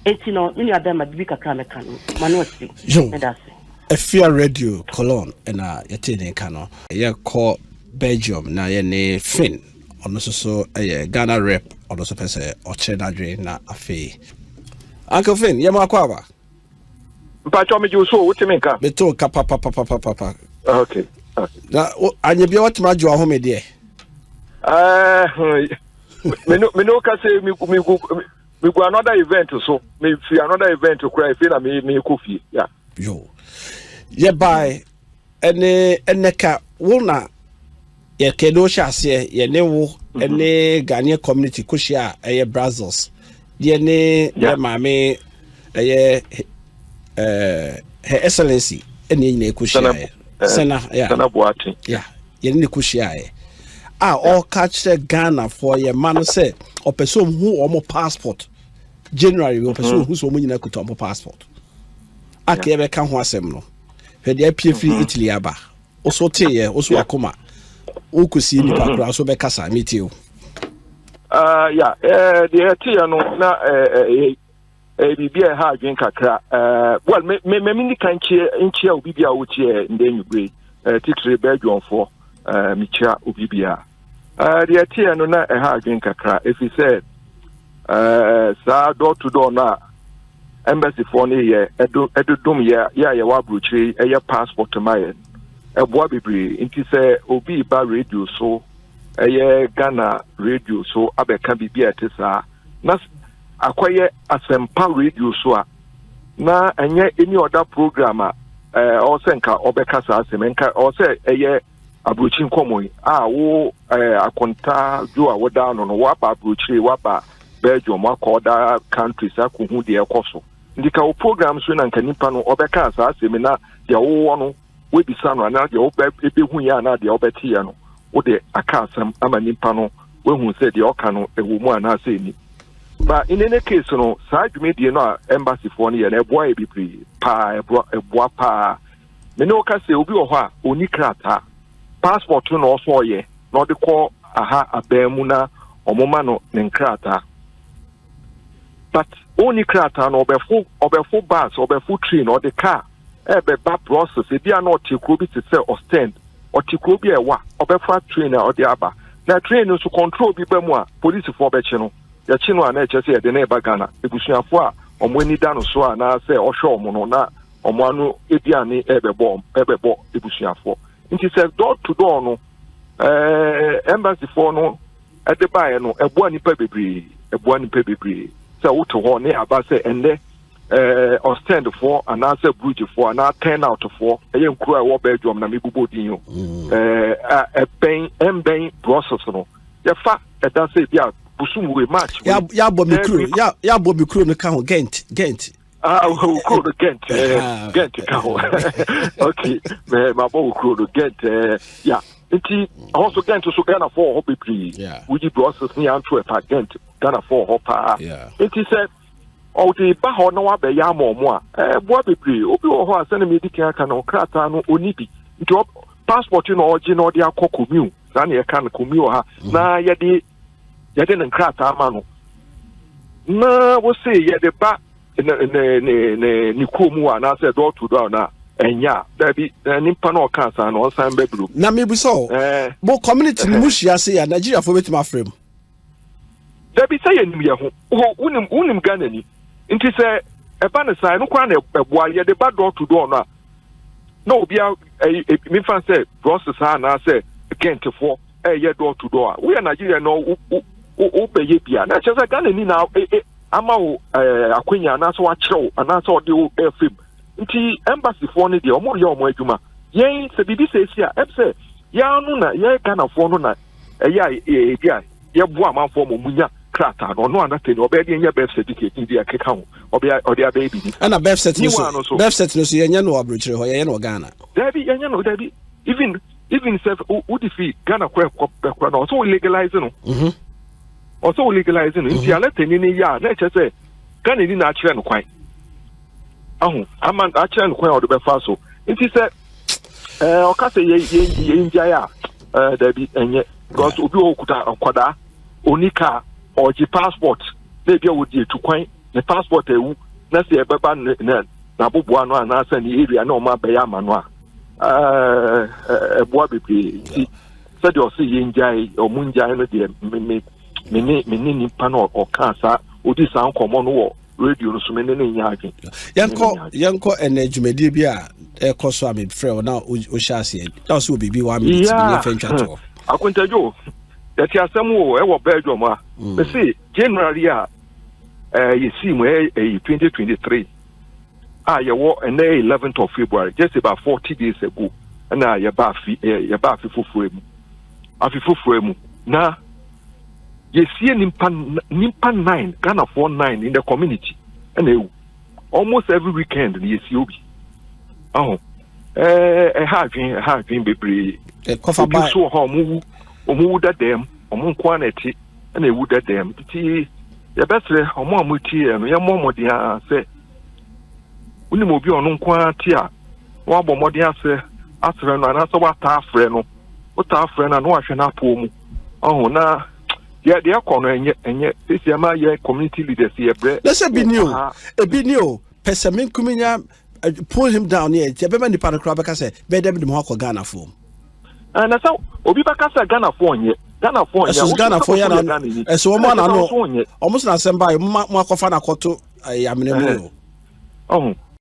[SPEAKER 5] Enti no, me nua bɛrima, biribi kakra a mɛka no, m'ano asi.
[SPEAKER 1] Yo,
[SPEAKER 5] Meda ase.
[SPEAKER 1] Afia Radio Cologne na yɛtee ne nka no. Yɛkɔ Belgium na yɛne Finn, ɔno nso so yɛ Ghana rep, ɔno nso pɛ sɛ ɔkyerɛ n'adwene na afei. Uncle Finn, yɛma akɔ aba.
[SPEAKER 6] Mpatsɔ megye wo so o, wote me nka?
[SPEAKER 1] Mete wo nka papapapapapa.
[SPEAKER 6] Okay. okay.
[SPEAKER 1] Na anyɛ bia watumi agye w'ahome deɛ?
[SPEAKER 6] Eh, me ne wo ka sɛ megu another event so, mefiri another event koraa afei na mekɔ fie. Yeah.
[SPEAKER 1] Yo. Yɛbae ɛne ɛnɛ ka wo na yɛkɛ ne wohyɛ aseɛ yɛne wo mhm. ne Ghanaian community kɔhyia a ɛyɛ Brussels deɛ ne yɛ maame ɛyɛ eh, her excellency ɛne yɛ nyinaa kɔhyiaeɛ sɛna ya yɛne ne kɔhyiaeɛ a ɔka kyerɛ Ghanafoɔ yɛ ma no sɛ ɔpɛ sɛ ɔhu wɔn passport January ɔpɛ sɛ mhm. ɔhu sɛ wɔn nyinaa kuta wɔn passport a ka yɛbɛka ho asɛm no hwɛ deɛ apue firi mhm. Italy aba Wo so teeɛ, wo so wakoma. Wokɔsie nipa mm-hmm. koraa so bɛkasa, metie o.
[SPEAKER 6] Ah, ya, eh, deɛ ɛteeɛ no na eh, eh, biribi a ɛha adwene kakra. Well, me me me ni kan nkyia obi bi a wotie ndɛ anwummere yi, titire Belgiumfoɔ, mekyia obi bi a. Deɛ ɛteɛ no na ɛha adwene kakra, ɛfiri sɛ saa door to door no a embassyfoɔ no yɛ ɛde dom yɛ yɛ a yɛwɔ aburokyire yi ɛyɛ passport ma yɛn ɛboa bebree nti sɛ obi ba radio so ɛyɛ Ghana radio so abɛka biribi a ɛte saa na akɔyɛ asɛmpa radio so a na ɛnyɛ any other program a ɛwɔ sɛ nka ɔbɛka saa asɛm nka ɛwɔ sɛ ɛyɛ aburokyi nkɔmɔ yi a wo ɛɛ akonta dwo a woda ano no woaba aburokyire woaba Belgium wakɔ other countries akɔhu deɛ ɛkɔ so nti ka wo program so na nka nipa no ɔbɛka saa asɛm na deɛ wowɔ no woabisa no anaa deɛ wobɛhu yɛ anaa deɛ wobɛteɛ no wode aka asɛm ama nipa no wahu sɛ deɛ ɔka no ɛwɔ mu anaasɛ ɛni ba in any case no saa dwumadie no a embassy foɔ no yɛ no ɛboa yɛ bebree paa ɛboa paa Me ne wo ka sɛ obi wɔ hɔ a ɔnni krataa, passport no na ɔsɔ ɔyɛ na ɔde kɔ aha aban mu na ɔmo ma no ne nkrataa. But ɔnni krataa no ɔbɛfo ɔbɛfo bus ɔbɛfo train ɔde car ɛbɛba Brussels ebi a na ɔte kuro bi te sɛ Ostend ɔte kuro bi a ɛwa ɔbɛfa train a ɔde aba na train no nso control bi ba mu a polisifoɔ bɛkye no yɛkye no a na ɛkyɛ sɛ yɛde no reba Ghana ebusuafoɔ a wɔn ani da no so a na sɛ ɔhwɛ wɔn no na wɔn ano aduane ɛbɛbɔ ɛbɛbɔ abusuafoɔ nti sɛ door to door no ɛɛ embassyfoɔ no ɛde baeɛ no ɛboa nipa bebree ɛboa nipa bebree sɛ wote hɔ ne aba sɛ ɛnɛ ɛɛ ɔstɛndfoɔ anaasɛ brugyefoɔ anaa turnoutfoɔ ɛyɛ nkuro a ɛwɔ Belgium na mebobɔ din o mm. ɛɛ ɛbɛn ɛmbɛn Brussels no yɛfa ɛda sɛ ebi a bosom wei March wei
[SPEAKER 1] yɛabɔ me kuro yɛabɔ me kuro no ka ho Ghent Ghent
[SPEAKER 6] Ah, wo kuro no Ghent, eh, ah. Ghent ka ho. Okay, me ma bɔ wo kuro no Ghent, eh, ya. Nti, ɛhɔ so Ghent so Ghana fo wɔ hɔ bebree. Woyi Brussels ne Antwerp a Ghent, Ghana fo wɔ hɔ paa. Nti sɛ ɔde ba hɔ na wabɛyɛ ama ɔmo a, ɛboa bebree. Obi wɔ hɔ a sɛne medi kan aka no, krataa no ɔni bi. Nti passport na ɔgye na ɔde akɔ commune, saa na yɛka no commune wɔ ha. Mm. Na yɛde yɛde ne nkrataa ma no na wose yɛde ba ne ne ne ne ne kurom hɔ anaasɛ door to door na Ɛnyɛ a, daabi, na nipa na ɔka saa no ɔnsan bɛ bro.
[SPEAKER 1] Na mebisa o, mo community no mu hyia se ya Nigeriafoɔ bɛtumi afrɛ mu?
[SPEAKER 6] Dabi, sɛ yɛnim yɛ ho, ho wonim wonim Ghana ni, nti sɛ ɛba no saa ɛno koraa na ɛboa yɛde ba door to door no a na obia ɛyi mefa sɛ Brussels ha anaasɛ Gentfoɔ ɛyɛ door to door a woyɛ Nigeria no wo wo wobɛyɛ bi a na ɛkyerɛ sɛ Ghana ni na ama wo ɛɛ akwanya anaasɛ wakyerɛ wo anaasɛ ɔde wo ɛfam. Nti embassy foɔ no deɛ ɔmo yɛ ɔmo adwuma. Yɛn sɛ biribi sɛ esi a ɛm sɛ yɛn ano na yɛn Ghanafoɔ no na ɛyɛ a ebi a yɛboa amanfoɔ ma ɔmo nya krataa no ɔno anatɛ ni ɔbɛyɛ deɛ nya birth certificate ni deɛ ɛkeka ho ɔbɛyɛ ɔde abɛyɛ biribi saa.
[SPEAKER 1] Ɛna birth cert no so birth cert no so yɛnyɛ no wɔ aburokyire hɔ yɛyɛ no wɔ Ghana.
[SPEAKER 6] Daabi yɛnyɛ no daabi even even sɛ wode fi Ghana kora ɛkɔ ɛkora no ɔsɛ wo legalize no. Mhm. Ɔsɛ wo legalize no nti mhm. alɛtɛ ni ne yɛ a na ɛkyɛ sɛ Ghana ni na akyerɛ no kwan. Ahu, ama akyerɛ no kwan a ɔde bɛfa so. Nti sɛ ɛɛ ɔka sɛ yɛ yɛ yɛngyae a ɛɛ dabi ɛnyɛ because obi wɔ okuta akwadaa oni kaa ɔgye passport na ebi a wɔdi etu kwan ne passport ewu na sɛ ɛbɛba ne ne n'aboboa no anaasɛ ne area na ɔmo abɛyɛ ama no a ɛɛ ɛboa bebree nti sɛdeɛ ɔsɛ yɛngyae ɔmo ngyae no deɛ me me me ne me ne nipa no ɔkaa saa odi saa nkɔmɔ no wɔ radio no so me ne no nyɛ adwen.
[SPEAKER 1] Yɛnkɔ yɛnkɔ ɛnɛ dwumadie bi a ɛkɔ so a mefrɛ wo na wohyɛ aseɛ na ɔsɛ wɔ biribi one minute bi ne yɛmfa ntwa toɔ.
[SPEAKER 6] Akontadwo yɛte asɛm o ɛwɔ Belgium a mm. mese January a eh, yɛsii mu ɛyɛ eh, 2023 a yɛwɔ ɛnɛ 11th of February just about 40 days ago ɛna yɛba afi eh, yɛba afi foforɔ mu afi foforɔ mu na Yɛsie nimpa nimpa nine Ghanafoɔ nine in the community ɛna ewu almost every weekend na yɛsie obi aho ɛɛ ɛha adwen ɛha adwen bebree
[SPEAKER 1] ebi
[SPEAKER 6] nso wɔ hɔ a wɔn wu wɔn wu dadaam wɔn nko ara na ɛte ɛna ewu dadaam titi yɛbɛsrɛ wɔn a wɔtie yɛn no yɛmmɔ mmɔden ara sɛ wonim obi a ɔno nko ara te a wabɔ mmɔden asrɛ asrɛ no anaasɛ wataa afrɛ no wotaa frɛ no a na wahwɛ n'apɔw mu. Ɔho na deɛ deɛ ɛkɔ no ɛnyɛ ɛnyɛ sisi ɛma yɛ community leaders yɛ brɛ.
[SPEAKER 1] Na sɛ bi ni o ebi ni o pɛ sɛ me nkumi nya eh, pull him down yɛ nti ɛbɛma nipa no koraa bɛka sɛ bɛyɛ dɛ mede me ho akɔ Ghana foɔ mu.
[SPEAKER 6] Eh, na sɛ obi bɛka sɛ Ghana foɔ nyɛ Ghana foɔ nyɛ
[SPEAKER 1] ɛso Ghana foɔ yɛ na ɛso wɔn ana no wɔn so na asɛm baa yɛ mo akɔfa na akɔto eh, amena mu o.
[SPEAKER 6] Ɔho.